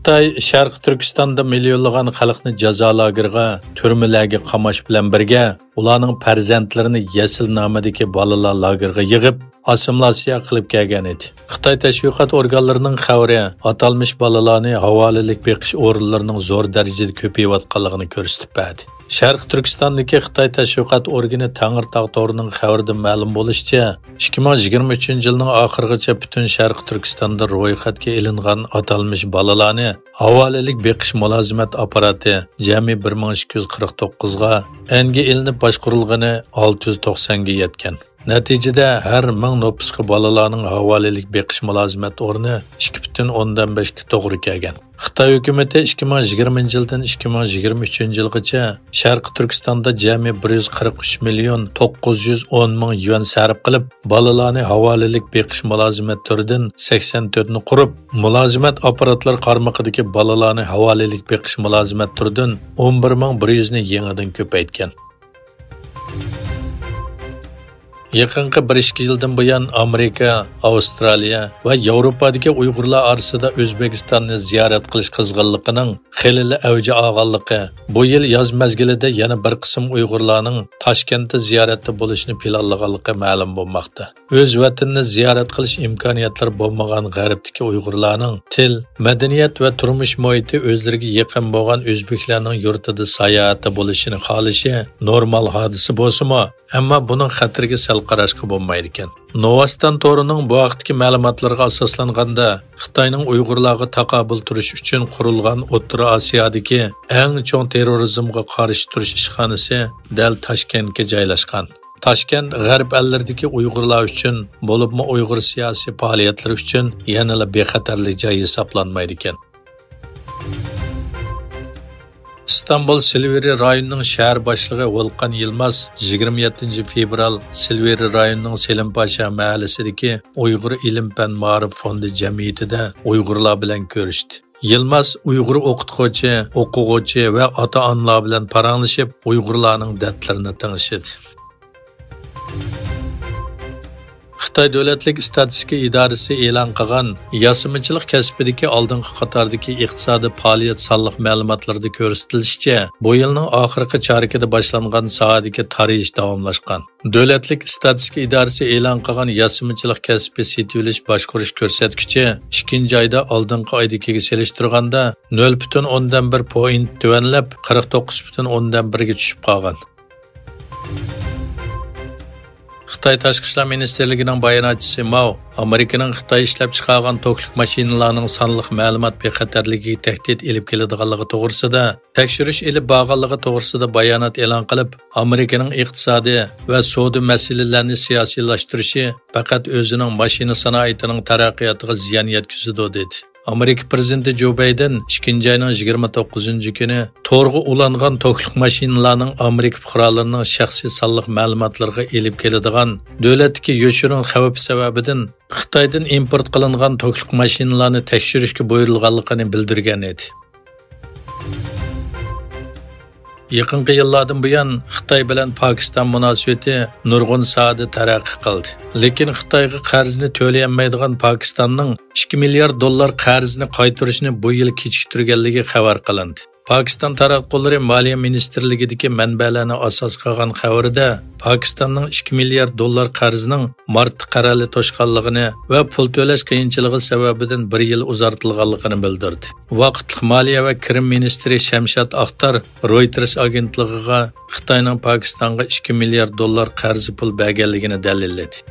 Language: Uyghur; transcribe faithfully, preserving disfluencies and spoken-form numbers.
خىتاي شەرقىي تۈركىستاندا مىليونلىغان خەلقنى جازا لاگېرىغا، تۈرمىلەرگە قاماش بىلەن بىرگە، ئۇلارنىڭ پەرزەنتلىرىنى يەسلى نامىدىكى بالىلار لاگېرىغا يىغىپ، ئاسسىمىلياتسىيە قىلىپ كەلگەن ئىدى. خىتاي تەشۋىقات ئورگانلىرىنىڭ خەۋىرى ئاتالمىش بالىلارنى ھاۋالىلىك بېقىش ئورۇنلىرىنىڭ زور دەرىجىدە كۆپىيىۋاتقانلىقىنى كۆرسىتىپ بەردى. شەرقىي تۈركىستاندىكى خىتاي تەشۋىقات ئورگىنى تەڭرىتاغ تورىنىڭ خەۋىرىدىن مەلۇم بولۇشىچە، ئىككى مىڭ يىگىرمە ئۈچىنچى يىلنىڭ ئاخىرىغىچە پۈتۈن شەرقىي تۈركىستاندا رويخەتكە ئېلىنغان ئاتالمىش بالىلارنى ھاۋالىلىك بېقىش مۇلازىمەت ئاپپاراتى جەمئىي بىر مىڭ ئىككى يۈز قىرىق توققۇزغا، ئەنگە ئېلىنىپ باشقۇرۇلغىنى ئالتە يۈز توقسانغا يەتكەن. نەتىجىدە، ھەر مىڭ نوپۇسقا بالىلارنىڭ ھاۋالىلىك بېقىش مۇلازىمەت ئورنى ئىككى پۈتۈن ئوندىن بەشكە توغرا كەلگەن. خىتاي ھۆكۈمىتى ئىككى مىڭ يىگىرمىنچى يىلدىن ئىككى مىڭ يىگىرمە ئۈچىنچى يىلغىچە شەرقىي تۈركىستاندا جەمئىي بىر يۈز قىرىق ئۈچ مىليون توققۇز يۈز ئون مىڭ يۈەن سەرپ قىلىپ، بالىلارنى ھاۋالىلىك بېقىش مۇلازىمەت تۈرىدىن سەكسەن تۆتنى قۇرۇپ، مۇلازىمەت ئاپپاراتلىرى قارمىقىدىكى بالىلارنى ھاۋالىلىك بېقىش مۇلازىمەت تۈرىدىن ئون بىر مىڭ بىر يۈزنى يېڭىدىن كۆپەيتكەن. يېقىنقى بىر ئىككى يىلدىن بۇيان، ئامېرىكا، ئاۋسترالىيە ۋە ياۋروپادىكى ئۇيغۇرلار ئارىسىدا ئۆزبېكىستاننى زىيارەت قىلىش قىزغىنلىقىنىڭ خېلىلا ئەۋج ئالغانلىقى، بۇ يىل ياز مەزگىلىدە يەنە بىر قىسىم ئۇيغۇرلارنىڭ تاشكەنتتە زىيارەتتە بولۇشنى پىلانلىغانلىقى مەلۇم بولماقتا. ئۆز ۋەتىنىنى زىيارەت قىلىش ئىمكانىيەتلىرى بولمىغان غەربتىكى ئۇيغۇرلارنىڭ تىل، مەدەنىيەت ۋە تۇرمۇش مۇھىتى ئۆزلىرىگە يېقىن بولغان ئۆزبېكلەرنىڭ يۇرتىدا ساياھەتتە بولۇشىنى خالىشى نورمال ھادىسە بولسىمۇ، ئەمما بۇنىڭ خەتىرىگە سەل قاراشقا بولمايدىكەن. نوۋاستان تورىنىڭ بۇ ھەقتىكى مەلۇماتلىرىغا ئاساسلانغاندا، خىتاينىڭ ئۇيغۇرلارغا تاقابىل تۇرۇش ئۈچۈن قۇرۇلغان ئوتتۇرا ئاسىيادىكى ئەڭ چوڭ تېررورىزمغا قارشى تۇرۇش ئىشخانىسى دەل تاشكەنتكە جايلاشقان. تاشكەنت غەرب ئەللىرىدىكى ئۇيغۇرلار ئۈچۈن، بولۇپمۇ ئۇيغۇر سىياسىي پائالىيەتلىرى ئۈچۈن يەنىلا بىخەتەرلىك جاي ھېسابلانمايدىكەن. ئىستانبۇل سىلۋېرى رايونىنىڭ شەھەر باشلىقى ۋولقان يىلماز يىگىرمە يەتتىنچى فېۋرال سىلۋېرى رايونىنىڭ سېلىمپاشا مەھەللىسىدىكى ئۇيغۇر ئىلىم-پەن مائارىپ فوندى جەمئىيىتىدە ئۇيغۇرلار بىلەن كۆرۈشتى. يىلماز ئۇيغۇر ئوقۇتقۇچى، ئوقۇغۇچى ۋە ئاتا-ئانىلار بىلەن پاراڭلىشىپ، ئۇيغۇرلارنىڭ دەردلىرىنى تىڭشىدى. خىتاي دۆلەتلىك ئىستاتىستىكا ئىدارىسى ئېلان قىلغان ياسىمىچىلىق كەسپىدىكى ئالدىنقى قاتاردىكى ئىقتىسادىي پائالىيەت سانلىق مەلۇماتلىرىدا كۆرسىتىلىشىچە، بۇ يىلنىڭ ئاخىرقى چارىكىدە باشلانغان ساھەدىكى تارىيىش داۋاملاشقان. دۆلەتلىك ئىستاتىستىكا ئىدارىسى ئېلان قىلغان ياسىمىچىلىق كەسپى سېتىۋېلىش باشقۇرۇش كۆرسەتكۈچى ئىككىنچى ئايدا ئالدىنقى ئايدىكىگە سېلىشتۇرغاندا نۆل پۈتۈن ئوندىن بىر پوينت تۆۋەنلەپ، قىرىق توققۇز پۈتۈن ئوندىن بىرگە چۈشۈپ قالغان. خىتاي تاشقى ئىشلار مىنىستىرلىكىنىڭ باياناتچىسى ماۋ ئامېرىكىنىڭ خىتاي ئىشلەپچىقارغان توكلۇق ماشىنىلارنىڭ سانلىق مەلۇمات بىخەتەرلىكىگە تەھدىت ئېلىپ كېلىدىغانلىقى توغرىسىدا تەكشۈرۈش ئېلىپ بارغانلىقى توغرىسىدا بايانات ئېلان قىلىپ، ئامېرىكىنىڭ ئىقتىسادىي ۋە سودا مەسىلىلەرنى سىياسىيلاشتۇرۇشى پەقەت ئۆزىنىڭ ماشىنا سانائىتىنىڭ تەرەققىياتىغا زىيان يەتكۈزىدۇ، دېدى. ئامېرىكا پىرېزىدېنتى جو بايدېن ئىككىنچى ئاينىڭ يىگىرمە توققۇزىنچى كۈنى تورغا ئۇلانغان توكلۇق ماشىنىلارنىڭ ئامېرىكا پۇقرالىرىنىڭ شەخسىي سانلىق مەلۇماتلىرىغا ئېلىپ كېلىدىغان دۆلەتتىكى يوشۇرۇن خەۋپ سەۋەبىدىن خىتايدىن ئىمپورت قىلىنغان توكلۇق ماشىنىلارنى تەكشۈرۈشكە بۇيرۇلغانلىقىنى بىلدۈرگەن ئىدى. يېقىنقى يىللاردىن بۇيان خىتاي بىلەن پاكىستان مۇناسىۋىتى نۇرغۇن ساھەدە تەرەققىي قىلدى. لېكىن خىتايغا قەرزنى تۆلىيەلمەيدىغان پاكىستاننىڭ ئىككى مىليارد دوللار قەرزنى قايتۇرۇشنى بۇ يىل كېچىكتۈرگەنلىكى خەۋەر قىلىندى. پاكىستان تاراتقۇلىرى مالىيە مىنىستىرلىكىدىكى مەنبەلەرنى ئاساس قىلغان خەۋىرىدە، پاكىستاننىڭ ئىككى مىليارد دوللار قەرزىنىڭ مارتتا قەرەلى توشقانلىقىنى ۋە پۇل تۆلەش قىيىنچىلىقى سەۋەبىدىن بىر يىل ئۇزارتىلغانلىقىنى بىلدۈردى. ۋاقىتلىق مالىيە ۋە كىرىم مىنىستىرى شەمشاد ئاختار رويتېرس ئاگېنتلىقىغا خىتاينىڭ پاكىستانغا ئىككى مىليارد دوللار قەرز پۇل بەرگەنلىكىنى دەلىللىدى.